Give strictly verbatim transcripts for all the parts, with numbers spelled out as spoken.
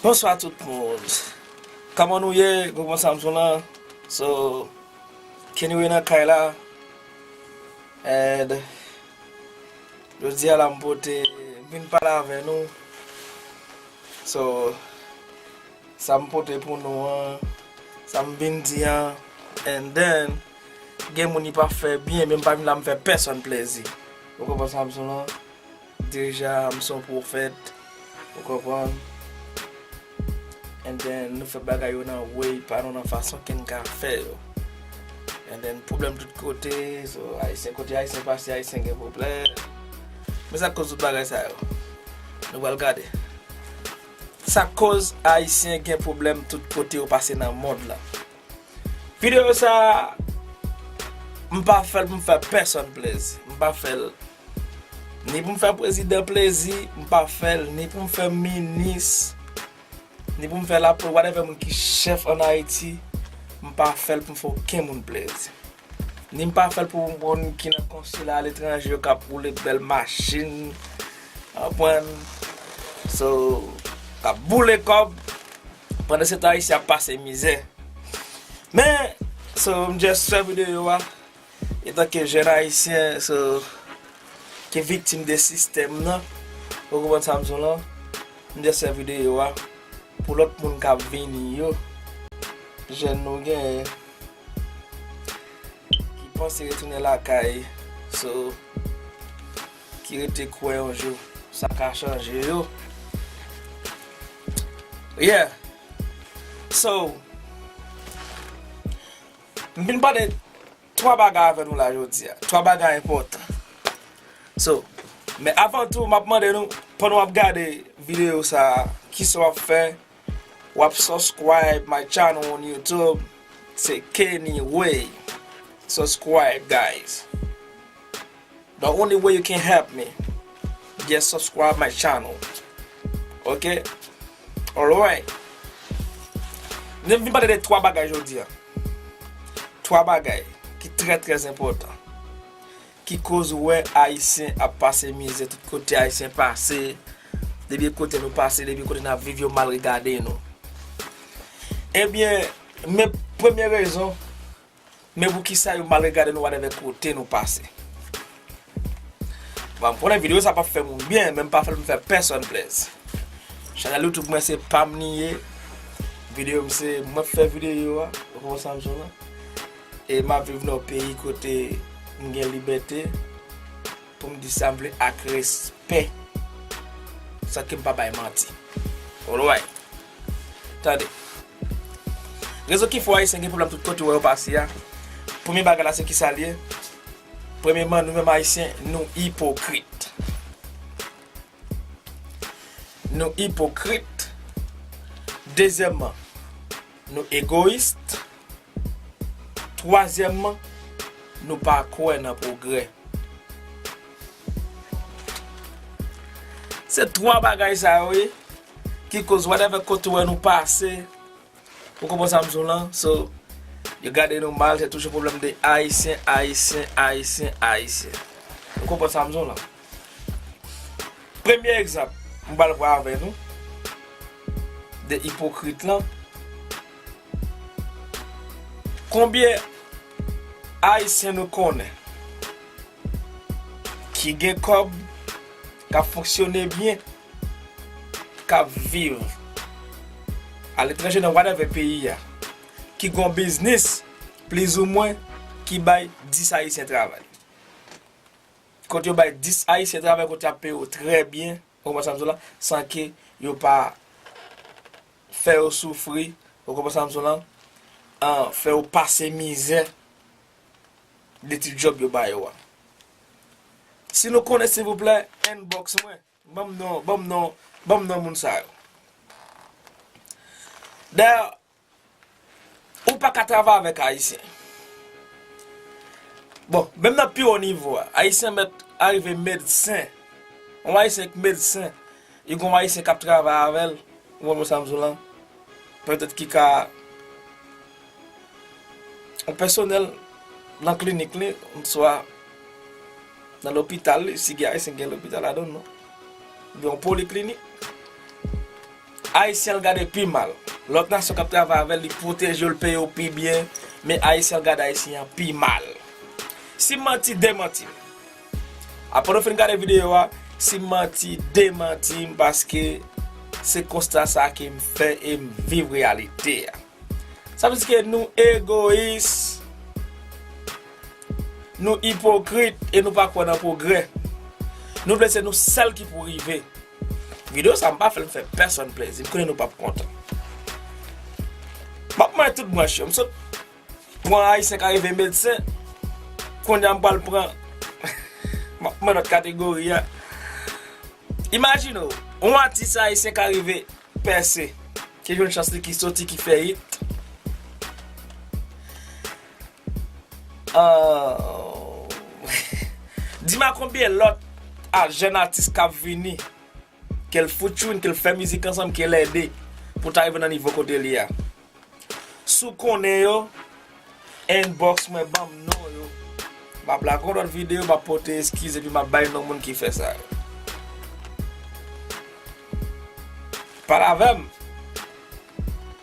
Bonswa tout moun. Kòman nou ye? Gwo Pon Samson lan. So, Kenny Ray nan kay la. And jodi a la m pote, m vin pale avè nou. So, sa m pote pou nou an, sa m vin di an, and then, gen moun li pa fè byen, men m pa vin la m fè pèsonn plezi. Ou konprann sa m di w lan? Deja, m se yon pwofèt, ou konprann? And then, nou fè bagay yo nan way pa nou, nan fason ke n ka fè yo. And then, pwoblèm tout kote, so, Ayisyen, kote Ayisyen pase, Ayisyen gen pwoblèm. Men sa k koz tout bagay sa yo? Nou pral gade. Sa k koz Ayisyen gen pwoblèm tout kote yo pase nan mond lan. Videyo sa a, m pa fè l pou m fè pèsonn plezi. M pa fè l ni pou m fè prezidan plezi, m pa fè l ni pou m fè minis, ni pou m fè lapo-, whatever moun ki chèf ann Ayiti, m pa fè l pou m fè okenn moun plezi. Ni m pa fè l pou moun ki nan konsila aletranje yo k ap woule bèl machin, konprann? So, k ap boule kòb, pandan se tan Ayisyen ap pase mizè. Men, so, m just fè videyo a, etanke jèn Ayisyen, so, ki viktim de sistèm nan, ou konprann sa m di w lan, m just fè videyo a, pou lòt moun k ap vini yo, jèn nou genyen, ki panse retounen lakay, so, ki rete kwè yon jou, sa ka chanje yo. Yeah. So, m vin pale twa bagay avè nou la jodi a. Twa bagay enpòtan. So, men avan tou, m ap mande nou, pandan w ap gade videyo sa a, kisa w ap fè? W ap subscribe my channel on YouTube. Se Kenny Ray. Subscribe, guys. The only way you can help me, just subscribe my channel. Ok? Alright. M vin pale de twa bagay jodi a. Twa bagay ki trè, trè enpòtan. Ki koz ou wè Ayisyen ap pase mizè tout kote Ayisyen pase. Depi kote nou pase, depi kote n ap viv, yo mal regade nou. Ebyen, men premye rezon, men poukisa yo mal regade nou whatever kote nou pase. Bon, m konnen videyo sa p ap fè moun byen, men m pa fè l pou m fè pèsonn plezi. Chanèl YouTube mwen se pa m li ye. Videyo m se mwen k fè videyo a, ou konprann sa m di w lan? E m ap viv nan yon peyi kote m gen libète pou m di sa m vle ak respè, san ke m pa bay manti. Alright. Tande. Rezon ki fè Ayisyen gen pwoblèm tout kote w wè yo pase a. Premye bagay la se kisa l ye? Premyeman, nou menm Ayisyen, nou ipokrit. Nou ipokrit. Dezyèmman, nou egoyis. Twazyèmman, nou pa kwè nan pwogrè. Se twa bagay sa yo, wi, ki koz whatever kote w wè nou pase, ou konprann sa m di w lan? So, yo gade nou mal, se toujou pwoblèm de Ayisyen, Ayisyen, Ayisyen, Ayisyen. Ou konprann sa m di w lan? Premye egzanp, m pral pran avè nou, de ipokrit lan. Konbyen Ayisyen nou konnen ki gen kòb, k ap fonksyone byen, k ap viv aletranje nan whatever peyi a, ki gon biznis, plizoumwen, ki bay dis Ayisyen travay? Kote yo bay dis Ayisyen travay, kote y ap peye yo trè byen, ou konprann sa m di w lan, san ke yo pa fè yo soufri, ou konprann sa m di w lan, an, fè yo pase mizè de ti djòb yo ba yo a. Si nou konnen, silvouplè, inbox mwen. Ban m non, ban m non, ban m non moun sa yo. Dayè, ou pa ka travay avèk Ayisyen. Bon, menm nan pi wo nivo a, Ayisyen mèt arive medsen. Yon Ayisyen k medsen, e gon Ayisyen k ap travay avè l, ou konprann sa m di w lan? Petèt ki ka, yon pèsonèl nan klinik li, swa nan lopital li, si gen Ayisyen ki gen lopital, I don't know. Oubyen yon poliklinik. Ayisyen l gade pi mal. Lòt nasyon k ap travay avè l, li pwoteje w, l peye w pi byen, men Ayisyen l gade Ayisyen an pi mal. Si m manti, demanti m. Apre nou fin gade videyo a, si m manti, demanti m, paske se konsta sa ke m fè e m viv reyalite a. Sa vle di ke nou egoyis, nou ipokrit e nou pa kwè nan pwogrè. Nou vle se nou sèl ki pou rive. Videyo sa m pa fè l pou fè pèsonn plezi. M konnen nou p ap kontan. M ap manyen tout branch yo. M sot pran Ayisyen k arive medsen. Kounye a m pral pran, m ap pran lòt kategori a. Imajine w, yon atis ayisyen k arive pèse, ki jwenn chans li, ki soti, ki fè hit. Ah, di m a konbyen lòt a jèn atis k ap vini, ke l featuring, ke l fè mizik ansanm, ke l ede pou ta rive nan nivo kote l ye a. Si w konnen yo, inbox mwen, ban m non yo. M ap lage yon lòt videyo, m ap pote eskiz epi m ap bay non moun ki fè sa yo. Pale avè m.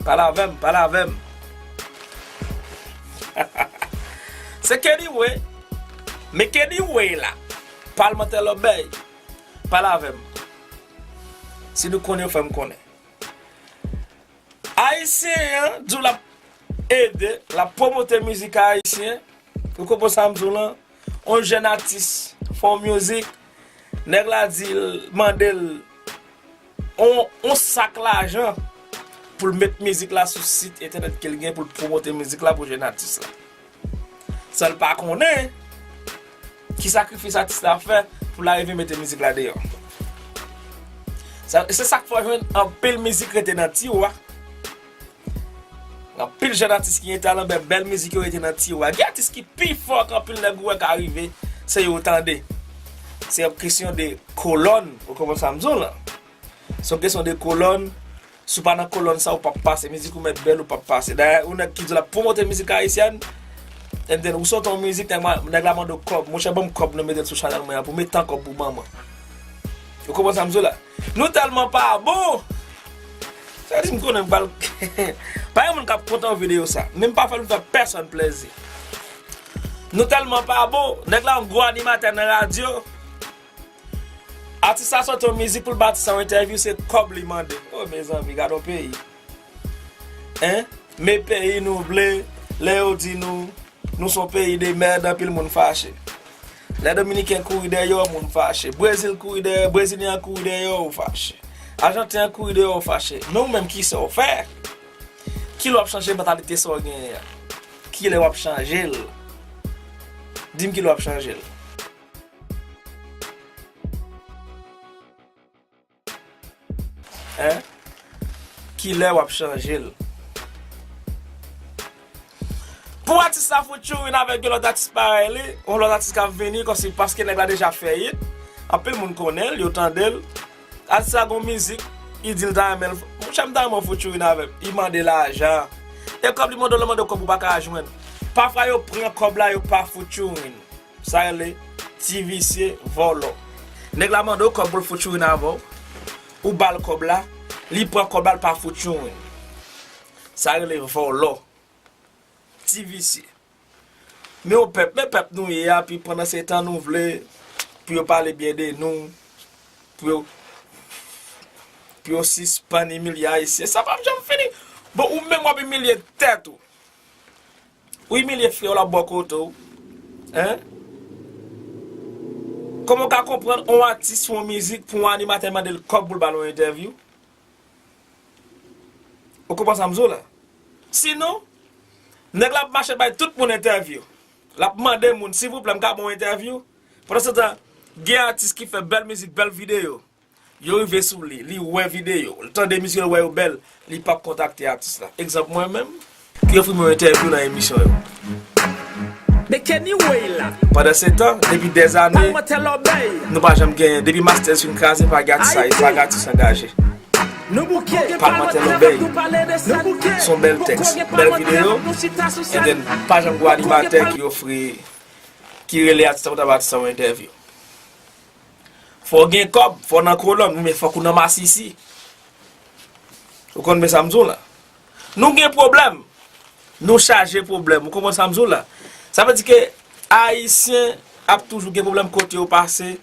Pale avè m, pale avè m. Se Kenny Way. Men Kenny Way la. Palmantè Lòbèy. Pale avè m. Si nou konnen, fè m konnen. Ayisyen an di w l ap ede, l ap pwomote mizik ayisyen. Ou konprann sa m di w lan? On jèn atis fè on mizik, nèg la di l, mande l on, on sak lajan pou l met mizik la sou sit entènèt ke l gen pou l pwomote mizik la pou jèn atis la. San l pa konnen ki sakrifis atis la fè pou l arive mete mizik la deyò. Sa, se sa k fè w jwenn anpil mizik rete nan tiwa. Anpil jèn atis ki gen talan, bèl, bèl mizik yo rete nan tiwa. Gen atis ki pi fò ke anpil nèg ou wè ka rive, se yo w tande. Se yon kesyon de kolòn, ou konprann sa m di w lan? Se yon kesyon de kolòn. Si w pa nan kolòn sa, ou p ap pase. Mizik ou mèt bèl, ou p ap pase. Dayè, yon nèg ki di l ap pwomote mizik ayisyèn, and then ou sot yon mizik, nèg la, nèg la mande w kòb. Monchè, ban m kòb nan, mete l sou chanèl mwen an pou m met tan kòb pou manman. Ou konprann sa m di w la? Nou tèlman pa bon. Sa di m konnen m pral pa gen moun k ap kontan videyo sa. Men m pa fè l pou fè pèsonn plezi. Nou tèlman pa bon. Nèg la yon gwo animatè nan radyo. Atis la sòti yon mizik pou l ba atis la yon entèvyou, se kòb li mande. Oh, mezanmi, gade yon peyi. Hein? Men peyi nou vle, lè yo di nou, nou se yon peyi de mèd, anpil moun fache. Lè Dominiken kouri dèyè w, moun fache. Brezil kouri dèyè, Brezilyen an kouri dèyè w, ou fache. Ajanten an kouri dèyè w, ou fache. Men ou menm, kisa w fè? Kilè w ap chanje mantalite sa w genyen an? Kilè w ap chanje l? Di m kilè w ap chanje l. Hein? Kilè w ap chanje l? Pou atis la featuring avèk yon lòt atis parèy li, yon lòt atis k ap vini, kòmsi paske nèg la deja fè hit, anpil moun konnen l, yo tande l. Atis la gon mizik, li di l ta renmen l. Monchè, m ta renmen w featuring avè m. Li mande lajan. E kòb li mande w, li mande w kòb ou pa ka jwenn. Pafwa yo pran kòb la, yo pa featuring. Sa rele ti visye vòlò. Nèg la mande w kòb pou l featuring avè w. Ou ba l kòb la, li pran kòb la, l pa featuring. Sa rele vòlò. Ti visye. Men yon pèp, men pèp nou ye a, pi pandan se tan nou vle pou yo pale byen de nou, pou yo, pou yo sispann imilye Ayisyen. Sa p ap janm fini. Bon, ou menm w ap imilye tèt ou. Ou imilye frè w la bò kote w. Hein? Kòman w ka konprann yon atis fè yon mizik pou yon animatè mande l kòb pou l ba l yon entèvyou? Ou konprann sa m di w la? Sinon, nèg la ap mache bay tout moun entèvyou. L ap mande moun, "Silvouplè, m ka ba w entèvyou?" Pandan se tan, gen atis ki fè bèl mizik, bèl videyo. Yo rive sou li, li wè videyo, li tande mizik yo, li wè yo bèl, li p ap kontakte atis la. Egzanp, mwen menm, ki ofri mwen entèvyou nan emisyon yo. Men Kenny Way la. Pandan se tan, depi dèzane, Palmantè Lòbèy. Nou pa janm genyen. Depi Masters fin kraze, pa gen atis, pa gen atis angaje. Nou bouke. Palmantè Lòbèy. Nou bouke. Se yon bèl tèks, bèl videyo. And then, pa janm gen animatè ki ofri, ki rele atis la pou ta ba atis la yon entèvyou. Fò w gen kòb, fò w nan kolòn, oubyen fòk ou nan masisi. Ou konn men sa m di w la? Nou gen pwoblèm. Nou chaje pwoblèm. Ou konprann sa m di w la? Sa vle di ke Ayisyen ap toujou gen pwoblèm kote yo pase.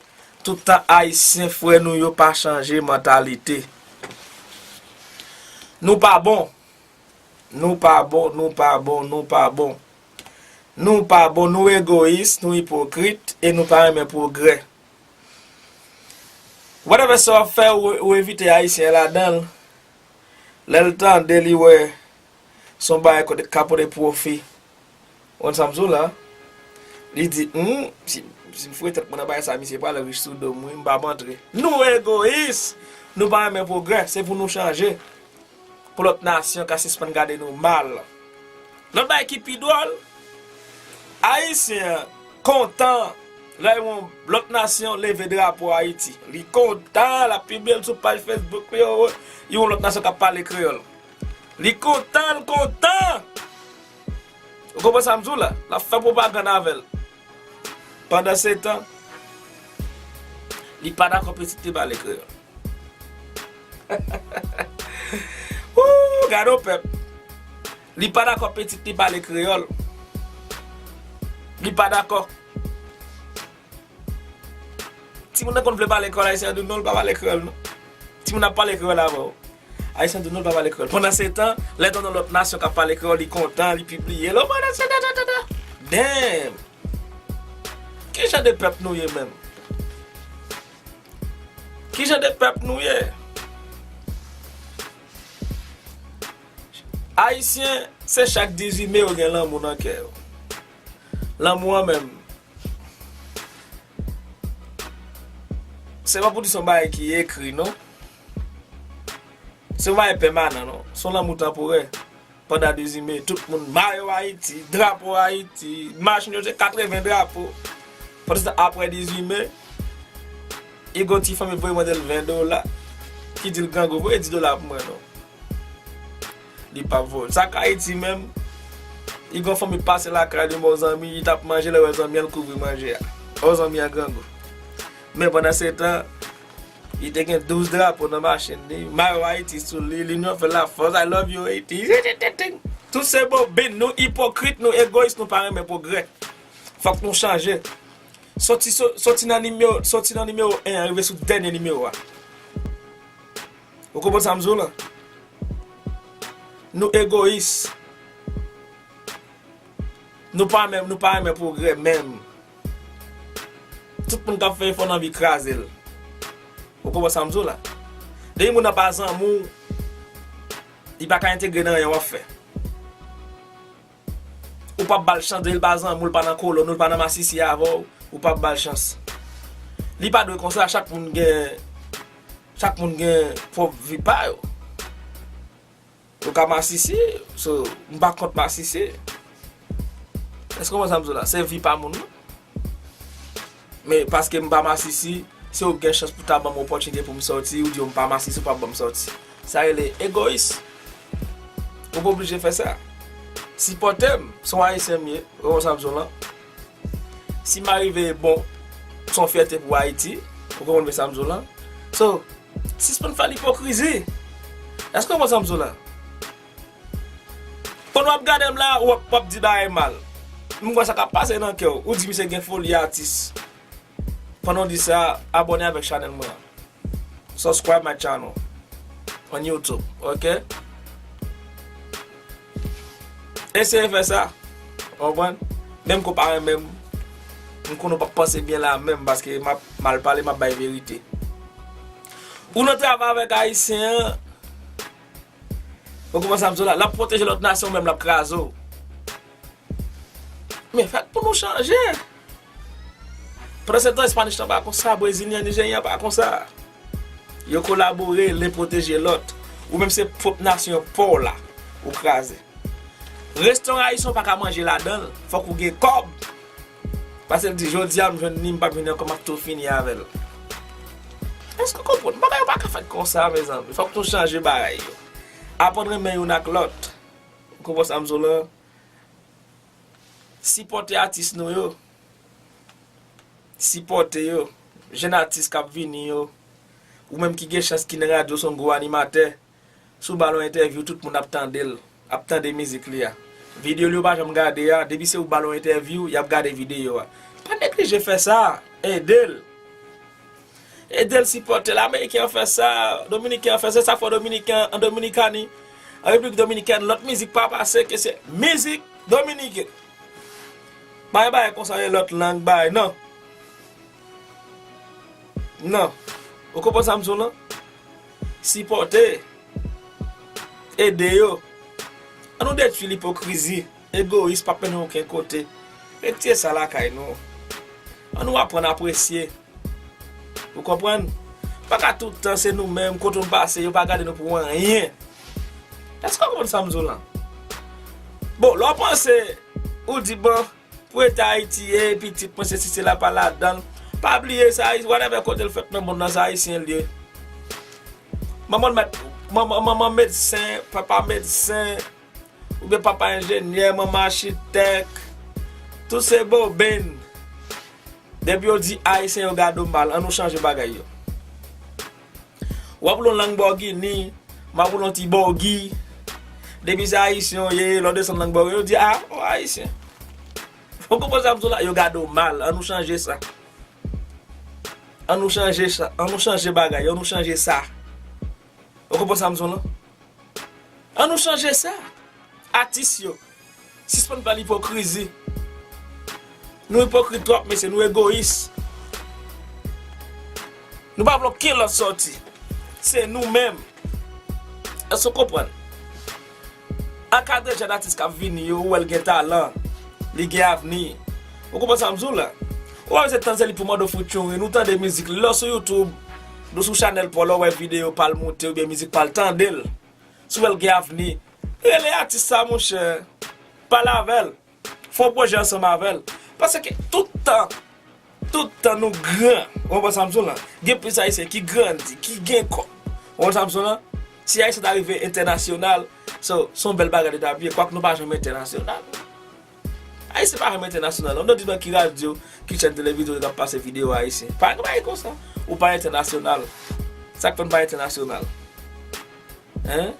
Tout tan Ayisyen frè nou yo pa chanje mantalite. Nou pa bon. Nou pa bon, nou pa bon, nou pa bon. Nou pa bon, nou egoyis, nou ipokrit, e nou pa renmen pwogrè. Whatever sa w ap fè, ou, ou envite Ayisyen ladan l. Lè l tande, li wè se yon bagay kote k ka pote pwofi. Ou konn sa m di w la? Li di, hmm, si, si m foure tèt mwen nan bagay sa, misye pral rich sou do m, wi, m p ap antre. Nou egoyis! Nou pa renmen pwogrè, se pou nou chanje. Pou lòt nasyon ka sispann gade nou mal. Lòt bagay ki pi dwòl, Ayisyen an kontan lè yon lòt nasyon leve drapo Ayiti. Li kontan, l ap pibliye l sou paj Facebook li, yo, yon lòt nasyon k ap pale kreyòl. Li kontan, l kontan! Ou konprann sa m di w la? L ap fè pwopagann avè l. Pandansetan, li pa dakò pitit li pale kreyòl. Woo, gade yon pèp. Li pa dakò pitit li pale kreyòl. Li pa dakò. Timoun nan konn vle pale kreyòl, Ayisyen an di w non, l pa pale kreyòl non. Timoun ap pale kreyòl avè w. Ayisyen an di w non, l pa pale kreyòl. Pandansetan, lè tande yon lòt nasyon k ap pale kreyòl, li kontan, li pibliye l. Oh, pandansetan, ta, ta, ta. Damn! Ki jan de pèp nou ye menm? Ki jan de pèp nou ye? Ayisyen, se chak dizuit me yo gen lanmou nan kè yo. Lanmou an menm, se pa pou di se yon bagay ki ekri, non. Se yon bagay pèmanan, non. Se yon lanmou tanporè. Pandan dizuit me, tout moun, mayo Ayiti, drapo Ayiti, machin yo, se katreven drapo. Pandan se tan, apre dizuit me, li gon ti fanmi voye mande l ven dola, ki di l, "Grangou, voye dis dola pou mwen non." Li p ap voye. Sa k Ayiti menm, li gon fanmi pase lakay li, yon zanmi, li t ap manje, lè wè zanmi an, l kouvri manje a. O, zanmi an grangou. Men pandan se tan, li te gen douz drapo nan machin li, mayo Ayiti sou li, L'union fait la force, I love you Haiti. Tout se bobin, nou ipokrit, nou egoyis, nou pa renmen pwogrè. Fòk nou chanje. Soti, so- soti nan nimewo, soti nan nimewo en an, rive sou dènye nimewo a. Ou konprann sa m di w lan? Nou egoyis. Nou pa menm, nou pa renmen pwogrè menm. Tout moun k ap fè efò nan vi kraze l. Ou konprann sa m di w la? Depi moun nan pa zanmi w, li pa ka entegre nan anyen w ap fè. Ou p ap ba l chans, depi l pa zanmi w, l pa nan kolonn ou, l pa nan masisi avè w, ou p ap ba l chans. Li pa dwe konsa, chak moun gen, chak moun gen pwòp vi pa yo. Ou ka masisi, so, m pa kont masisi. Èske w konprann sa m di w la? Se vi pa moun nan. Men paske m pa masisi, si w gen chans pou ta ban m opòtinite pou m sòti, ou di w m pa masisi, ou p ap ban m sòti. Sa rele egoyis. Ou pa oblije fè sa. Sipòte m, se yon Ayisyen m ye, ou konprann sa m di w lan. Si m arive, bon, se yon fyète pou Ayiti, ou konprann sa m di w lan. So, sispann fè l ipokrizi. Èske w konprann sa m di w la? Pandan w ap gade m la, w ap, w ap di bagay mal. M kwè sa k ap pase nan kè w. Ou di misye gen foli atis. Pandan w di sa, abòne avèk chanèl mwen an. Subscribe my channel on YouTube, ok? Eseye fè sa. Ou konprann? Menm ke w pa renmen m, m konnen w p ap panse byen la menm, paske m ap mal pale, m ap bay verite. Ou nan travay avèk Ayisyen an, ou konprann sa m di w la, l ap pwoteje lòt nasyon, ou menm l ap kraze w. Men fèt pou nou chanje. Pandan se tan, Espanich lan pa konsa, Brezilyen, Nijeryen pa konsa. Yo kolabore, len pwoteje lòt. Ou menm se pwòp nasyon pa w la, ou kraze. Restoran ayisyen w pa ka manje ladan l, fòk ou gen kòb. Paske l di, "Jodi a m jwenn li, m p ap jwenn li ankò, m ap tou fini avè l." Èske w konprann? Bagay yo pa ka fèt konsa, mezanmi. Fòk nou chanje bagay yo. Aprann renmen youn ak lòt. Ou konprann sa m di w lan? Sipòte atis nou yo. Sipòte yo. Jèn atis k ap vini yo. Ou menm ki gen chans ki nan radyo, se yon gwo animatè. Si w ba l yon entèvyou, tout moun ap tande l, ap tande mizik li a. Videyo li yo pa janm gade a, depi se ou ba l yon entèvyou, y ap gade videyo a. Pa neglije fè sa, ede l. Ede l, sipòte l. Ameriken an fè sa, Dominiken an fè sa, sa fè Dominiken an Dominikani, an Repiblik Dominikèn, lòt mizik pa pase ke se mizik dominiken. Bay bay konsa e lòt lang bay, non. Non. Ou konprann sa m di w lan? Sipòte. Ede yo. An nou detwi lipokrizi, egoyis, p ap mennen okenn kote. Retire sa lakay nou. An nou aprann apresye. Ou konprann? Pa ka tout tan se nou menm, kote nou pase, yo pa gade nou pou anyen. Èske w konprann sa m di w lan? Bon, lè w panse, ou di, bon, pou eta Ayiti ye, pitit mwen, sesi sela, pa ladan l. Pa bliye, se Ayisyen, whatever kote l fèt nan mond lan, se Ayisyen l ye. Manman l mèt, manman, manman medsen, papa medsen, oubyen papa enjenyè, manman achitèk, tout se boben. Depi yo di Ayisyen, yo gade w mal, an nou chanje bagay yo. W ap wè yon lang bògini, m ap wè yon ti bògi. Depi se Ayisyen w ye, lè w desann lang bògini, yo di, a, w Ayisyen. Ou konprann sa m di w la? Yo gade w mal, an nou chanje sa. An nou chanje sa, an nou chanje bagay, an nou chanje sa. Ou konprann sa m di w lan? An nou chanje sa. Atis yo, sispann fè lipokrizi. Nou ipokrit twòp, mesye, nou egoyis. Nou pa vle okenn lòt sòti. Se nou menm. Èske w konprann? Ankadre jèn atis k ap vini yo, ou wè l gen talan, li gen avni. Ou konprann sa m di w la? Ou pa bezwen tann se li pou mande w featuring, ou tande mizik li. Lè w sou YouTube, nou sou chanèl pa w, lè w wè videyo pa l moute oubyen mizik pa l, tande l. Si w wè l gen avni, rele atis sa, monchè. Pale avè l. Fè yon pwojè ansanm avè l. Paske tout tan, tout tan nou gran, ou konprann sa m di w lan? Gen plis Ayisyen ki grandi, ki gen kòb. Ou konprann sa m di w lan? Si Ayisyen ta rive entènasyonal, so, se yon bèl bagay li ta ap ye, kwak nou pa janm entènasyonal. Ayisyen pa janm entènasyonal. Ou di nan ki radyo, ki chèn televizyon yo k ap pase videyo Ayisyen? Pa gen bagay konsa. Ou pa entènasyonal. Sa k fè n pa entènasyonal? Hein?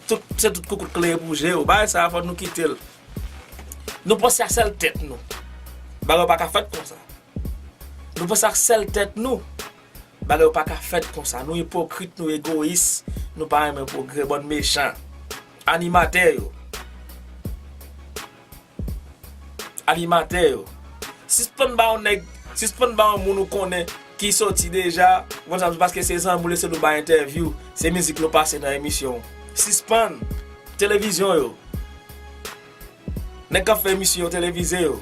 Tout, se tout koukout klere pou je yo. Bagay sa a, fò nou kite l. Nou panse a sèl tèt nou. Bagay yo pa ka fèt konsa. Nou panse ak sèl tèt nou. Bagay yo pa ka fèt konsa. Nou ipokrit, nou egoyis, nou pa renmen pwogrè, bann mechan. Animatè yo. Animatè yo. Sispann ba yon nèg, sispann ba yon moun ou konnen ki soti deja, ou konn sa m di, paske se zanmi w, lese nou bay entèvyou, se mizik nou pase nan emisyon w. Sispann. Televizyon yo. Nèg k ap fè emisyon televize yo.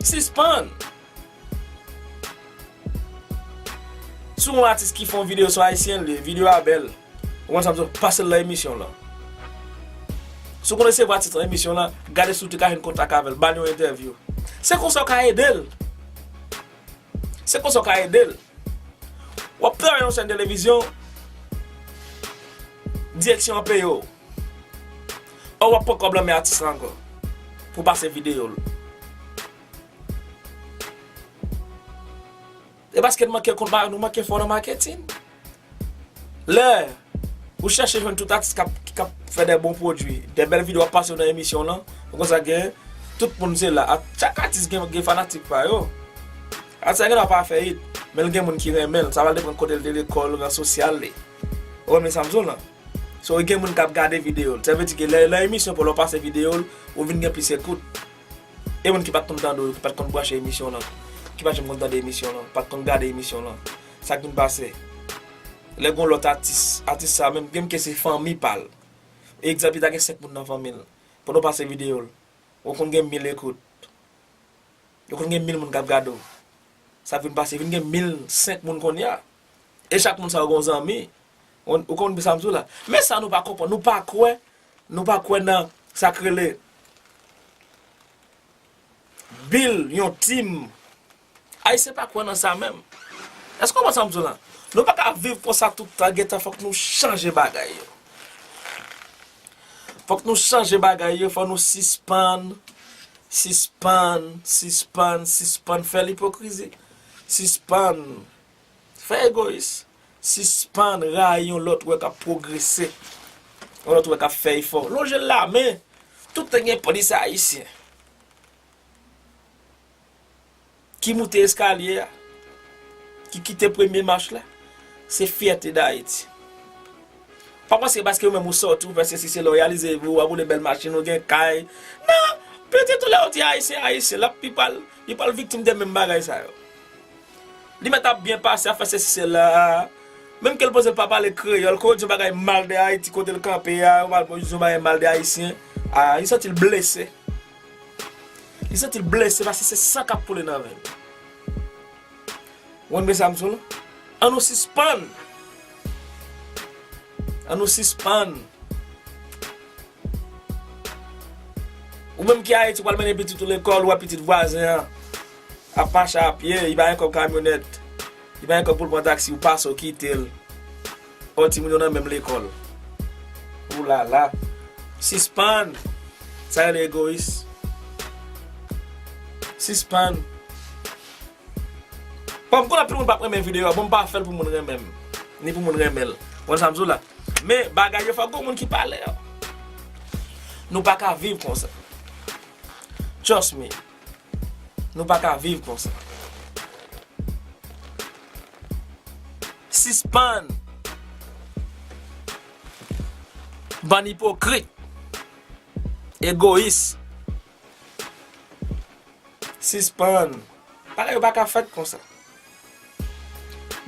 Sispann. Si w yon atis ki fè yon videyo, se yon Ayisyen l ye, videyo a bèl. Ou konn sa m di w, pase l nan emisyon w lan. Si w konn resevwa atis nan emisyon w lan, gade si w te ka jwenn kontak avè l, ba l yon entèvyou. Se konsa w ka ede l. Se konsa w ka ede l. W ap travay nan yon chèn televizyon, direksyon an peye w. Ò, w ap pran kòb lan men atis la ankò pou pase videyo l. E paske n manke konn, nou manke fò nan maketin. Lè ou chèche jwenn tout atis k ap, k ap fè de bon pwodui, de bèl videyo ap pase yo nan emisyon w lan, ou konn sa k genyen, tout moun se la. A, chak atis gen, gen fanatik pa yo. Atis la gen dwa pa fè it, men l gen moun ki renmen l. Sa va depann kote l te lekòl, ran sosyal li. Ou konprann sa m di w lan? So, gen moun k ap gade videyo l. Sa vle di ke lè, lè emisyon pa w la, w pase videyo l, ou vin gen plis ekout. E moun ki pa t konn tande w yo, ki pa t konn branche emisyon w lan, ki pa t janm konn tande emisyon w lan, pa t konn gade emisyon w lan, sa k vin pase? Lè gon lòt atis, atis sa menm, menm ke se fanmi pa l. Egzanp, li ta gen senk moun nan fanmi l. Pandan w pase videyo l, ou konn gen mil ekout. Ou konn gen mil moun k ap gade w. Sa k vin pase, vin gen mil senk moun kounye a. E chak moun sa yo gon zanmi. Ou, ou konn sa m di w la. Men sa nou pa konprann, nou pa kwè, nou pa kwè nan sa k rele build yon team. Ayisyen pa kwè nan sa menm. Èske w konprann sa m di w la? Nou pa ka viv konsa tout tan, gentan fòk nou chanje bagay yo. Fòk nou chanje bagay yo, fò nou sispann, sispann, sispann, sispann fè lipokrizi. Sispann fè egoyis. Sispann rayi yon lòt wè k ap pwogrese. yon lòt ou wè k ap fè efò, lonje l lamen. Tout tan gen polis ayisyen ki moute eskalye a, ki kite premye mach la, se fyète Dayiti. Pa panse paske ou menm ou sòti, ou fè sesi sela, ou reyalize ou ap woule bèl machin, ou gen kay. Non, pitit ou lè ou di Ayisyen, Ayisyen, l ap, li pral, li pral viktim de menm bagay sa yo. Li mèt ap byen pase, ap fè sesi sela. Menm ke l poze l pa pale kreyòl, ke w di yon bagay mal de Ayiti, kote l kanpe a, ou pa di yon bagay mal de Ayisyen. A, li santi l blese. Li santi l blese paske se san k ap koule nan venn. Ou konn sa m sou la? An nou sispann. An nou sispann. Ou menm ki Ayiti, ou pral mennen pitit ou lekòl, ou wè pitit vwazen an ap mache a pye, li pa gen kòb kamyonèt, li pa gen kòb pou l pran taksi, ou pase, ou kite l. Ò, timoun yo nan menm lekòl. Ou la la. Sispann. Sa rele egoyis. Sispann. Bon, m konn anpil moun p ap renmen videyo a, bon, m pa fè l pou moun renmen m, ni pou moun renmen l. Ou konn sa m di w la? Men, bagay yo fòk gon moun ki pale yo. Nou pa ka viv konsa. Trust me. Nou pa ka viv konsa. Sispann bann ipokrit, egoyis. Sispann. Bagay yo pa ka fèt konsa.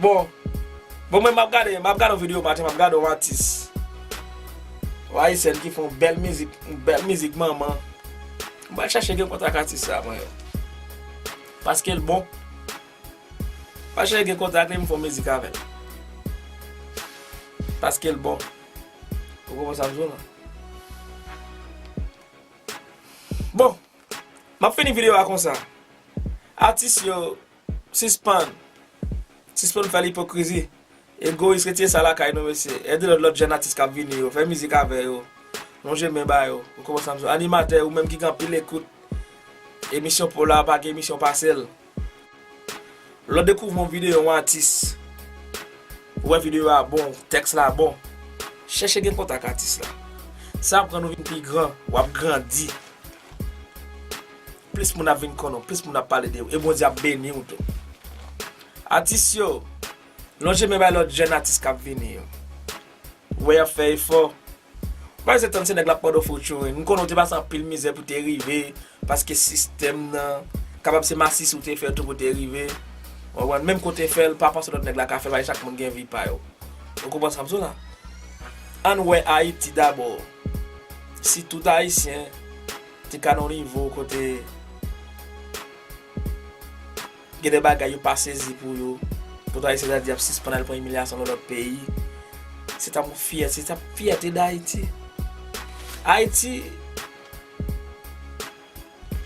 Bon. Bon, mwen m ap gade, m ap gade yon videyo maten, m ap gade yon atis, yon ayisyèn ki fè yon bèl mizik, yon bèl mizik manman. M pral chèche gen kontak atis sa mwen. Paske l bon. M pral chèche gen kontak li, m fè yon mizik avè l. Paske l bon. Ou konprann sa m di w la? Bon. M ap fini videyo a konsa. Atis yo, sispann. Sispann fè l ipokrizi. Egoyis, retire sa lakay nou, mesye. Ede lòt, lòt jèn atis k ap vini yo. Fè mizik avè yo. Lonje men ba yo. Ou konprann sa m di w? Animatè, ou menm ki gen anpil ekout, emisyon pa w la, pa gen emisyon pase l. Lè w dekouvri yon videyo yon atis, ou wè videyo a bon, tèks la bon, chèche gen kontak atis la. Sa ap rann ou vin pi gran, w ap grandi. Plis moun ap vin konnen w, plis moun ap pale de ou, e Bondye ap beni w tou. Atis yo, lonje men bay lòt jèn atis k ap vini yo. Ou wè y ap fè efò. Pa ese tann se nèg la ap mande w featuring. M konnen w te pase anpil mizè pou te rive, paske sistèm nan, kapab se masis ou te fè tou pou te rive. Ou konprann? Menm ke w te fè l, pa panse lòt nèg la ka fè l, paske chak moun gen vi pa yo. Ou konprann sa m di w la? Ann wè Ayiti dabò. Si tout Ayisyen te ka nan yon nivo kote gen de bagay yo pa sezi pou yo, kote Ayisyen ta di y ap sispann al pran imilyasyon nan lòt peyi, se t ap yon fyè-, se t ap fyète Dayiti. Ayiti,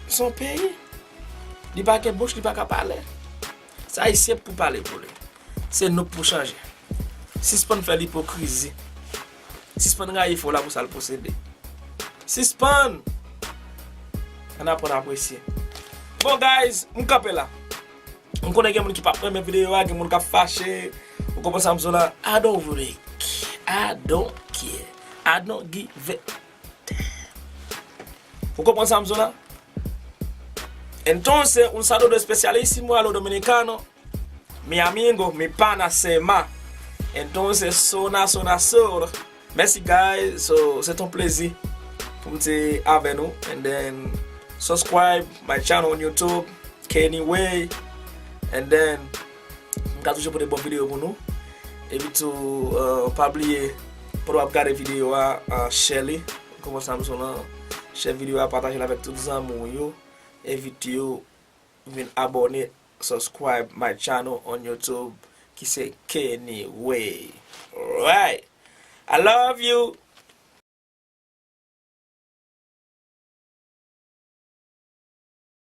se yon peyi. Li pa gen bouch, li pa ka pale. Se Ayisyen pou pale pou li. Se nou k pou chanje. Sispann fè l ipokrizi. Sispann rayi fo la pou sa l posede. Sispann! Ann aprann apresye. Bon, guys, m kanpe la. M konnen gen moun ki p ap renmen videyo a, gen moun k ap fache. Ou konprann sa m di w la? I don't really care. I don't care. I don't give a damn. Ou konprann sa m di w la? Entonces, un saludo especialísimo a los dominicanos. Mi amigo, mi pana, Sema. Entonces, sona, sona, sol. Mèsi, guys. So, se t on plezi pou m te avè nou. And then, subscribe my channel on YouTube, Kenny Way. And then, m ka toujou pote bon videyo pou nou. Epi tou, uh, pa bliye, pandan w ap gade videyo a, uh, share li. Kòman sa m sou lan? Share videyo a, pataje l avèk tout zanmi w yo. Envite yo vin abòne, subscribe my channel on YouTube, ki se Kenny Way. Alright. I love you.